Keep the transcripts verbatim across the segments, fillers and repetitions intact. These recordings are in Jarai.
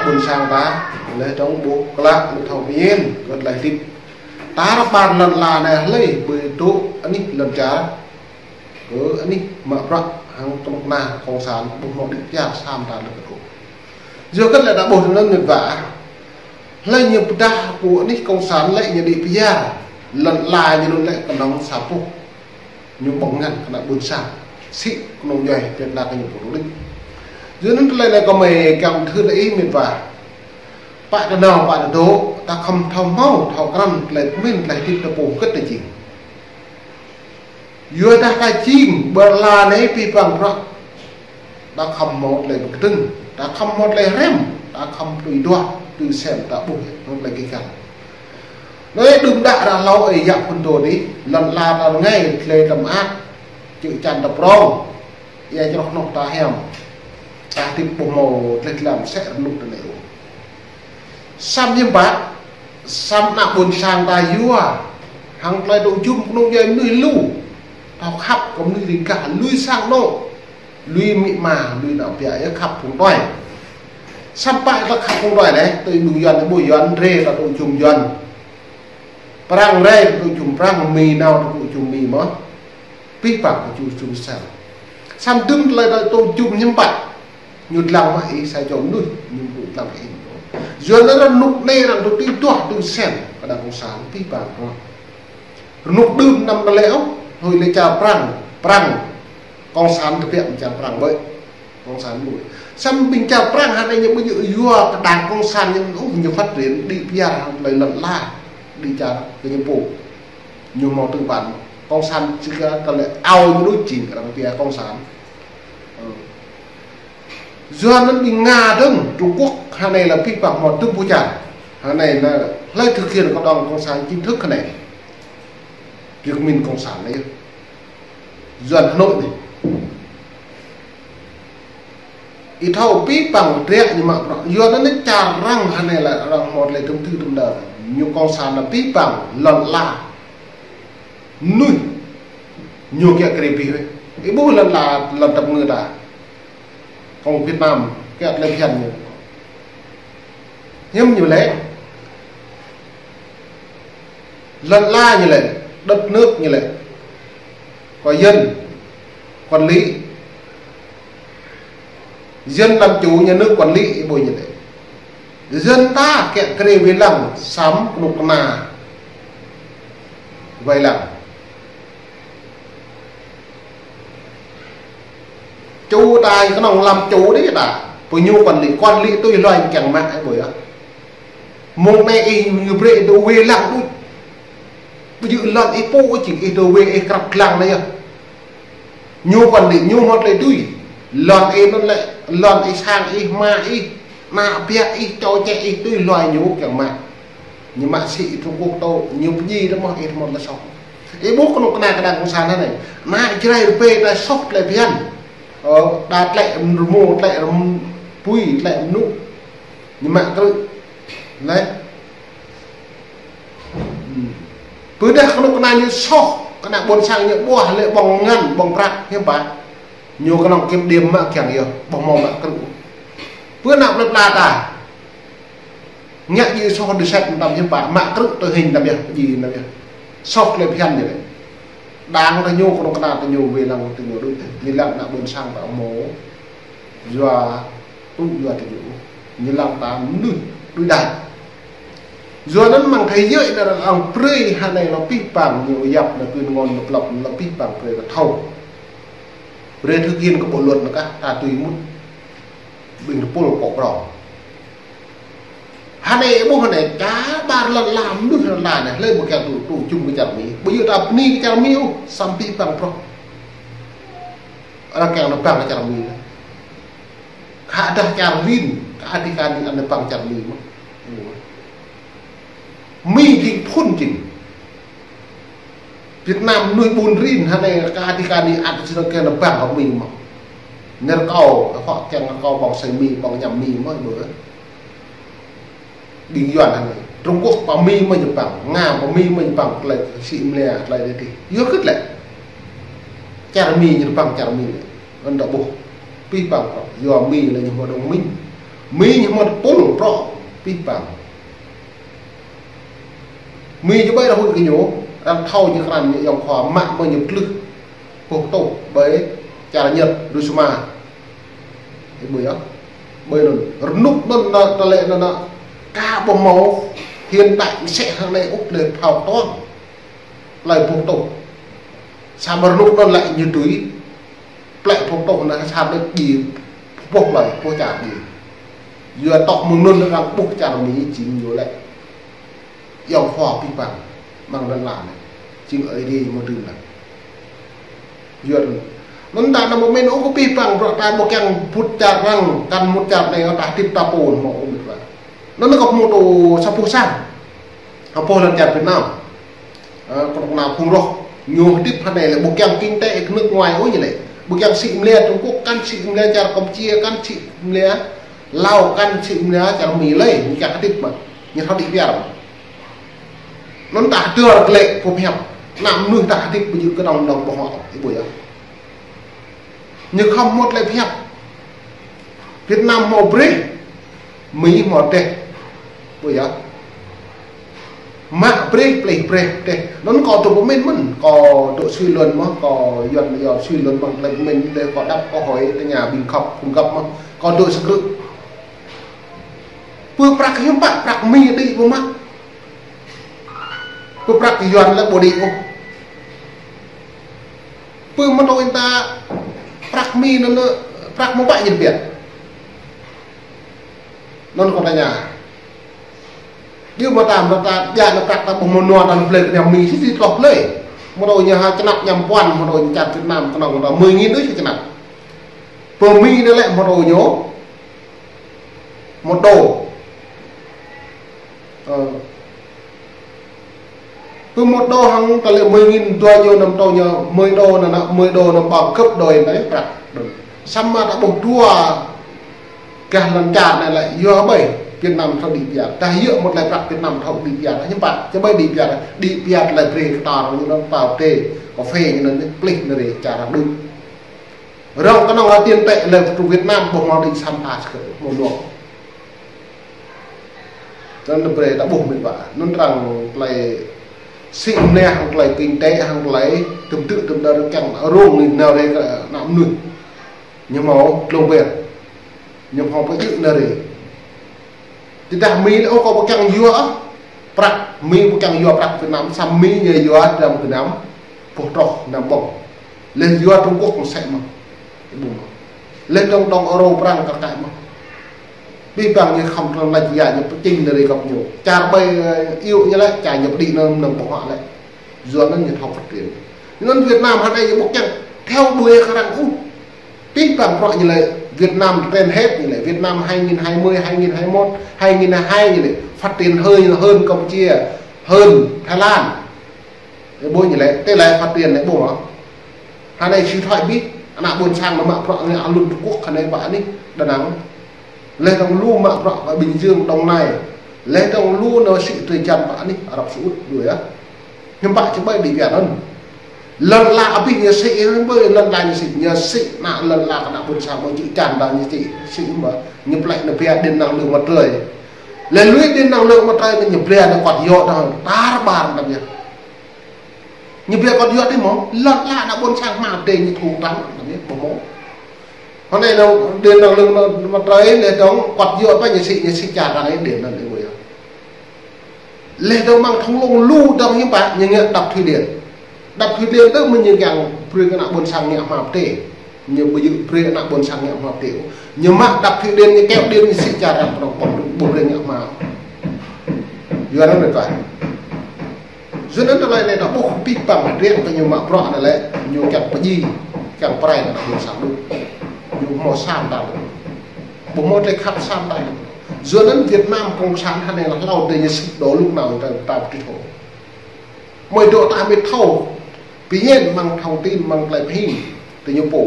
Ƀôn sang ta, lĕ dong ƀuh klă, lĕ thâo pơmĭn, kơ tơlơi hơdip. Ta rơbat lŏn ala anai hlơi, ƀơi tŭ anih lŏn čar. Kơ anih mă bruă hăng kơnuk kơna cộng sản, ƀuh mơ̆ đĭ pơyar sam ta lĕ kơ tŭ. Yua kơ lĕ ta ƀuh anŭn mĕt wa. Hlơi ñu pơdah pô anih cộng sản lĕ ñu đĭ pơyar. Lŏn ala ñu anŭn lĕ kơnơ̆ng sa boh. Ñu ƀơ̆ng ngăn kơ ană ƀôn sang. Sĭ kơnung djuai Việt Nam kơ ñu pô rŭ đĭ. Yua anŭn tơlơi anai kâo mơi kiăng thư lĕ ih mĕt wa. Pă tơ nao, pă tơ dŏ, ta khŏm thâo hmâo, thâo krăn, tơlơi pơmĭn, tơlơi hơdip ta pô hơget ta jing. Yua dah ta jing, ƀơi ala anai abih bang bruă. Ta khŏm hmâo tơlơi pơkơdơ̆ng, ta khŏm hmâo tơlơi hrăm, ta khŏm tui duah, tui sem ta ƀuh, hmâo tơlơi kơkăl. Anai đưm đă ră hlâo ơi yă phŭn dŏ dih, lŏn ala ta rơngai, tơlơi ta mơak, čư̆ čan ta prong, ia čroh hnoh ta hiam, ta hơdip ƀu hmâo tơlơi tlam sĕ rơnŭk ta anai ôh. Samơ̆ hiư̆m pă, samơ̆ ană ƀôn sang ta yua, hăng tơlơi tŭ jum kơnung djuai mơnuih lu, thâo khăp kơ mơnuih rơgah lui sang anŏ, lui amĭ ama, lui ană bă, ia khăp phung djuai. Samơ̆ pă ta khăp phung djuai lĕ, tui ƀing Yuan, ƀu Yuan, rai ta tŭ jum Yuan. Prăng rai ta tŭ jum Prăng, Mi nao ta tŭ jum Mi mơ̆n. Abih bang kơ jum jum sang. Samơ̆ đưm tơlơi ta tŭ jum hiư̆m pă. Ñu lăng mă ih sa čô mơnuih, ñu ƀu lăng ih. Yua anŭn rơnŭk anai arăng tŭ tui duah tui sem, kơ đảng cộng sản, abih bang kơ. Rơnŭk đưm năm ta lĕ ôh, hlơi lĕ čar Prăng, Prăng. Cộng sản tơbiă ƀing čar Prăng ƀơi. Cộng sản lui. Samơ̆ ƀing čar Prăng hă anai ñu ƀu djơ̆ yua kơ đảng cộng sản ñu ôh ñu phát triển đĭ pơyar hăng tơlơi lŏn ala. Đĭ čar kơ ñu pô. Ñu hmâo tư bản. Cộng sản sĭt kơ tơlơi ao ñu đôč jing kơ arăng pia cộng sản. Ơ. Yua anŭn ƀing Nga dơ̆ng, Trung Quốc hă anai lĕ abih bang hmâo tơm pơčah. Hă anai lĕ hlơi thực hiện kơ đảng cộng sản chính thức hă anai. Việt Minh cộng sản anai. Yuan Hà Nội anai. Ih thâo abih bang trĕk ñu mă bruă. Yua anŭn čar arăng hă anai lĕ arăng hmâo tơlơi tơm tơ tơm đơ. Ñu cộng sản lĕ abih bang lŏn ala. Mơnuih. Ñu kiăng kơ rơbih wĕh. Ih ƀuh lŏn ala, lŏn tơm ngư ta. Cộng Việt Nam, kiăng tơlơi phiăn ñu. Hiư̆m ñu lĕ. Lŏn ala ñu lĕ, đất nước ñu lĕ. Có dân quản lý. Dân làm chủ, nhà nước quản lý, ƀơi ñu lĕ. Dân ta kiăng kơ rơbih lăng, samơ̆ kơnuk kơna. Wai lăng. Chủ ta kơnơ̆ng lăm chủ đĭ ta. Pơ ñu quản lý, quản lý tui hloi kiăng mă ih ƀơi ah. Mơ̆ng anai ih ñu brơi ih dŏ wai lăng đôč. Ƀu djơ̆ lŏn ih pô ôh jing ih dŏ wai ih krăp lăng anai yơh. Ñu quản lý ñu hmâo tơlơi tui. Lŏn ih anŭn lĕ, lŏn ih sang ih, ama ih, ană bă ih, čô čĕ ih tui hloi ñu kiăng mă. Ñu mă sĭ Trung Quốc tŏ, ñu pơjing tơ mơ̆ ih tơ mơ̆ lĕ soh. Ih ƀuh kơnuk kơna kơ đảng cộng sản hă anai. Ană Jrai rơbeh ta soh tơlơi phiăn. Ơ, đa tlĕ rơmô, tlĕ rơm-, pui, tlĕ mơnŭ. Ñu mă krư̆. Lĕ. Hm. Pơdah kơnuk kơna ñu soh, kơ ană ƀôn sang ñu ƀuah lĕ ƀơ̆ng ngăn, ƀơ̆ng prăk, hiư̆m pă. Ñu kơnơ̆ng kiểm điểm mă kiăng yơh, ƀơ̆ng hmâo mă krư̆. Pơ ană plơi pla ta. Ngă djơ̆ soh dơsĕt mơtam hiư̆m pă, mă krư̆ tơ hing mơtam yơh, djơ̆ mơtam yơh. Soh tơlơi phiăn ñu lĕ. Đảng ta ñu, kơnuk kơna ta ñu, wai lăng ta ñu đôč, wai lăng ană ƀôn sang ta hmâo. Yua tŭ yua ta ñu. Ñu lăng ta mơnuih đuaĭ đač. Yua anŭn mơ̆ng thế giới anai arăng brơi hă anai lŏ abih bang ñu yap lŏ tui ngôn lŏ plăp lŏ abih bang brơi ta thâo. Brơi thực hiện kơ bộ luật anŭn kah ta tui mŭt. Ƀing tơpul kŏ prong. Hă anai ƀuh hă anai, čar ƀar lŏn ala mơnuih lŏn ala anai, hlơi ƀu kiăng tŭ, tŭ jum kơ čar Mi. Ƀu djơ̆ ta bơni kơ čar Mi ôh, samơ̆ abih bang prong. Arăng kiăng nao pơblang kơ čar Mi. Khă dah čar rin, kơ adhikari anai pơblang čar Mi mơ̆n. Mi jing phŭn jing. Việt Nam mơnuih ƀun rin hă anai kơ adhikari ăt sĭt kiăng nao pơblang kơ Mi mơ̆n. Nơ̆r kâo, kơ phŏ kiăng kơ kâo ƀơ̆ng asơi Mi, ƀơ̆ng añăm Mi mơ̆n ƀơi. Ƀing Yuan hă anai. Trung Quốc pơ Mi mơ̆n ñu pơblang, Nga pơ Mi mơ̆n ñu pơblang, tơlơi sĭ mơlĕ, tơlơi đe tih. Yua hơget lĕ. Čar Mi ñu pơblang čar Mi lĕ. Anŭn ta ƀuh. Abih bang kơ. Yua Mi lĕ ñu hmâo đồng minh. Mi ñu mơ̆t pul prŏ pih păng. Mi ñu ƀai rah hŭt kơ ñu, arăng thâo ñu krăn ñu yŏng khua mă mơ̆ ñu plưh boh tuh ƀơi čar Nhật, Rusma. Ih ƀuh yơh. Ƀơi anŭn, rơnŭk anŭn nă, tơlơi anŭn nă, ka ƀu hmâo hiện tại msĕ hăng anai ôh tơlơi phao tuang. Plơi boh tuh. Samơ̆ rơnŭk anŭn lĕ ñu tui. Plơi boh tuh nă sa đĕč ji, boh plơi, boh čar ji. Yua tŏ mơ̆ng anŭn arăng ƀuh čar Mi jing ñu lĕ yŏng khua pih păng, mơ̆ng lŏn la anai. Jing Ơi Adai mơ̆ trưng lĕ. Yua anŭn. Anŭn ta nă mơ̆ min ôh kơ pih păng, bruă ta ƀu kiăng pŭt čar arăng, kăn mŭt čar anai, ta hơdip ta pô mơ̆ ôh mĭt wa. Anŭn kâo pơhmutu sa boh sang. Sa boh lŏn čar Việt Nam. Ơ, kơnuk kơna phung roh. Ñu hơdip hơnai lĕ ƀu kiăng kinh tế kơ nước ngoài ôh ñu lĕ. Ƀu kiăng sĭ mlia Trung Quốc, kăn sĭ mlia čar Campuchia, kăn sĭ mlia Lào, kăn sĭ mlia čar Mi lơi, ñu kiăng hơdip mơ̆. Ñu thâo đĭ piar mơ̆. Anŭn ta hơdơr glaĭ pơhiăp. Ană mơnuih ta hơdip ƀu djơ̆ kơnơ̆ng dơ̆ng ƀu hŏ, ih ƀuh yơh. Ñu khŏm mŭt lĕ pơhiăp. Việt Nam hmâo breh, Mi hmâo teh. Ƀuh yơh. Mă breh, plih breh, teh. Anŭn kâo tŭ pơmĭn mơ̆n, kâo tŭ suy luận mơ̆, kâo yuan yua suy luận mơ̆ng plơi pơmĭn, lĕ kâo đăp kâo hơi, tơña ƀing khŏp, phung găp mơ̆, kâo tŭ sơkrư̆. Pơ prăk hiư̆m pă, prăk Mi đĭ ƀu mă. Pơ prăk yuan lĕ ƀu đĭ ôh. Pơ mơ̆ tui ta prăk Mi anŭn, prăk mơ̆ ƀă ñu biă. Anŭn kâo tơña. Djơ̆ mơ̆ ta, mơ̆ ta, djă anŭn prăk ta ƀu hmâo nua ta plơi kơ ană Mi sĭ sĭ tloh plơi. Mơ̆ tui ñu ha čơnăp ñăm puăn, mơ̆ tui ñu čar Việt Nam kơnơ̆ng ta mười nghìn đôč čơnăp. Pơ Mi anŭn lĕ mơ̆ tui ñu một đô. Ơ. Pơ một đô hăng ta lĕ mười nghìn dua ñu năm tâu ñu mười đô nă, nă, mười đô nă ƀă gấp đôi anai prăk. Samơ̆ ta ƀuh dua gah lŏn čar anai lĕ yua ƀai Việt Nam thâo đĭ piar. Ta yua mŭt lĕ prăk Việt Nam thâo đĭ piar. Hiư̆m pă, čơ ƀai đĭ piar. Đĭ piar lĕ breh kơtar ñu nă pao tê, kơphê ñu nă plih nă rê čar arăng đuč. Rŏng kơnơ̆ng hơtian tĕ lĕ tŭ Việt Nam ƀu hmâo đĭ samơ̆ ta sơkơ̆t hmâo luă. Anŭn brơi ta ƀuh mĭt wa. Anŭn arăng plơi sĭ mnia hăng plơi kinh tế hăng plơi tơm tư̆ tơm đơr kiăng rông anai nao rê kơ ană mơnuih. Ñu hmâo tlông ber. Ñu hmâo pơjư̆ nao rê. Tơdah Mi lĕ ôh kâo ƀu kiăng yua ôh. Prăk Mi ƀu kiăng yua prăk Việt Nam, samơ̆ Mi ñu yua dram Việt Nam, boh troh Nam ƀơ̆ng. Lĕ yua Trung Quốc mơ̆ sĕ mơ̆. Ih ƀuh mơ̆. Lĕ dơ̆ng dơ̆ng euro prang kar kaĭ mơ̆. Pih păng ñu khŏm trăng lač yua ñu pơčing nă rê găp ñu. Čar ƀai, ơ, iâu ñu lĕ, čar ñu pơđĭ nă, nă ƀơ̆ng hă lĕ. Yua anŭn ñu thâo phát triển. Anŭn Việt Nam hơnai ñu ƀu kiăng theo đuổi kơ arăng ôh. Pih păng bruă ñu lĕ Việt Nam trên hết ñu lĕ Việt Nam hai nghìn hai mươi, hai nghìn hai mươi mốt, hai nghìn hai mươi hai ñu lĕ phát triển hơn, hơn Campuchia, hơn Thái Lan. Ih ƀuh ñu lĕ, tơlơi phát triển lĕ ƀuh. Hơnai sĭ thoại bih, ană ƀôn sang nă mă bruă ngă lŭn Trung Quốc hơnai ƀă anih, Đà Nẵng. Lĕ dơ̆ng lu mă bruă ƀă Bình Dương, Đồng Nai. Lĕ dơ̆ng lu nao sĭ tơlơi jăn ƀă anih, Arab Saudi đuč yơh. Hiư̆m pă čơ ƀai đĭ piar anŭn. Lŏn la abih ñu sĭ, ƀơi lŏn la ñu sĭ, ñu sĭ nă lŏn la kơ ană ƀôn sang ƀu čư̆ čan đa ñu sĭ, sĭ mơ̆, ñu plĕ nă bia điện năng lượng mặt trời. Lĕ lui điện năng lượng mặt trời nă ñu bia nă kuăt yua dơ̆ng tar ƀar nă yơh. Ñu bia kuăt yua tui mơ̆, lŏn la ană ƀôn sang hmâo tê ñu thâo tăng nă yơh, ƀu hmâo. Hơnai nă điện năng lượng mặt trời lĕ dơ̆ng kuăt yua ƀă ñu sĭ, ñu sĭ čar arăng ih điện năng lượng yơh. Lĕ dơ̆ng mơ̆ng thông lông lu dơ̆ng hiư̆m pă ñu ngă đập thủy điện. Đập thủy điện tơ̆ mơ̆ ñu kiăng brơi kơ ană ƀôn sang ngă hmâo tê. Ñu ƀu djơ̆ brơi ană ƀôn sang ngă hmâo tê. Ñu mă đập thủy điện ñu kéo điện ñu sĭ čar arăng prong prong ƀu brơi ngă hmâo. Yua anŭn mĭt wa. Yua anŭn tơlơi anai ta ƀuh pih păng riêng kơ ñu mă bruă anai lĕ ñu kiăng pơjing, kiăng pơrai ană ƀôn sang đuč. Ñu hmâo sam ta. Ƀu hmâo tơlơi khăp sam ta. Yua anŭn Việt Nam Cộng sản hơnai lĕ hlâo tê ñu sĭ đôč lŭk nao ta, ta ƀu thâo. Mơi dŏ ta mĭt thâo. Pơñen mơ̆ng thông tin mơ̆ng tơlơi pơhing tơ ñu pô.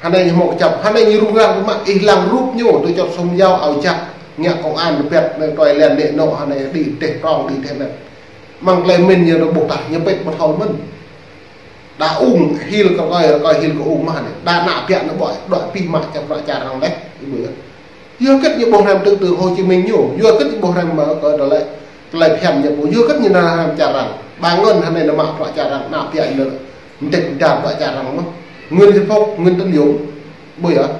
Hơnai ñu hmâo kơjăp, hơnai ñu rŭng răng kơ mă ih lăng rup ñu, tui čŏt sum yao ao jak, ngă công an tơbiă, nă tui len nĕ nŏ, hơnai đĭ teh prong, đĭ teh nĕ. Mơ̆ng tơlơi mĭn ñu rơbuh tah, ñu pĕt ƀu thâo mơ̆n. Đa ung hil kơ rơkơi, rơkơi hil kơ ung mơ̆ hơnai. Đa ană biă nă ƀuh, đuaĭ pih mă čăp ră čar arăng leh, ih ƀuh yơh. Yua hơget ñu ƀuh hrăm tư tưởng Hồ Chí Minh ñu, yua hơget ñu ƀuh hrăm mă kơ tơlơi, tơlơi phiăn ñu pô, yua hơget ñu nao hrăm čar arăng. Ƀing ngăn hơnai nao mă bruă čar arăng, nao pia ñu, mơdĕk dar bruă čar arăng mơ̆n. Nguyễn Xuân Phúc, Nguyễn Tấn Dũng, ƀuh yơh.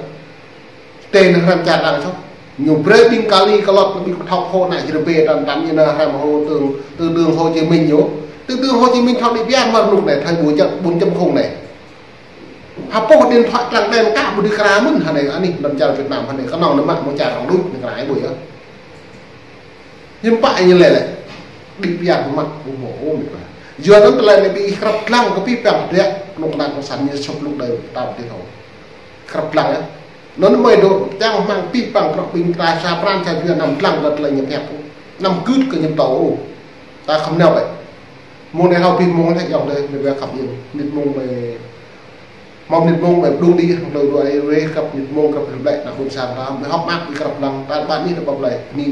Tơl nao hrăm čar arăng soh. Ñu brơi ƀing kali kơlot, ƀing kơthok hŏ nao jrơbê tăn tăn ñu nao hrăm hŏ tư, tư tưởng Hồ Chí Minh ñu. Tư tưởng Hồ Chí Minh thâo đĭ biă mơ̆n rơnŭk anai, thời buổi bốn chấm không anai. Hơpô điện thoại trắng đen cả ƀu dưi krah mơ̆n hơnai, anih lŏn čar Việt Nam hơnai, kơnơ̆ng nao mă mơ̆ng čar arăng đôč, nao krah ƀuh yơh. Hiư̆m pă ñu lĕ lĕ. Đĭ biă mă ƀu hmâo ôh mĕt wa. Yua anŭn tơlơi anai ƀing ih krăp lăng kơ pih păng pơdră, kơnuk kơna cộng sản ñu sŏp lŭk đơi ta pơdră hŏ. Krăp lăng yơh. Anŭn mơi dŏ čang hmăng pih păng prŏk ƀing ta sa pran sa jua anăm lăng kơ tơlơi ñu pơhiăp ôh. Anăm gưt kơ ñu pơtô ôh. Ta khŏm nao bĕ. Mông anai hrơi pih mông anai yŏng đơi, mơi ƀiă khăp yơh. Mơnit mông mơi, mơ̆ng mơnit mông mơi đung đĭ, hăng tơlơi dua ai wê khăp mơnit mông khăp hrơi ƀlĕ, nao ƀôn sang ta, mơi hŏk mơak ƀing krăp lăng, ta ƀăn anih ta ƀă ƀlĕ. Ni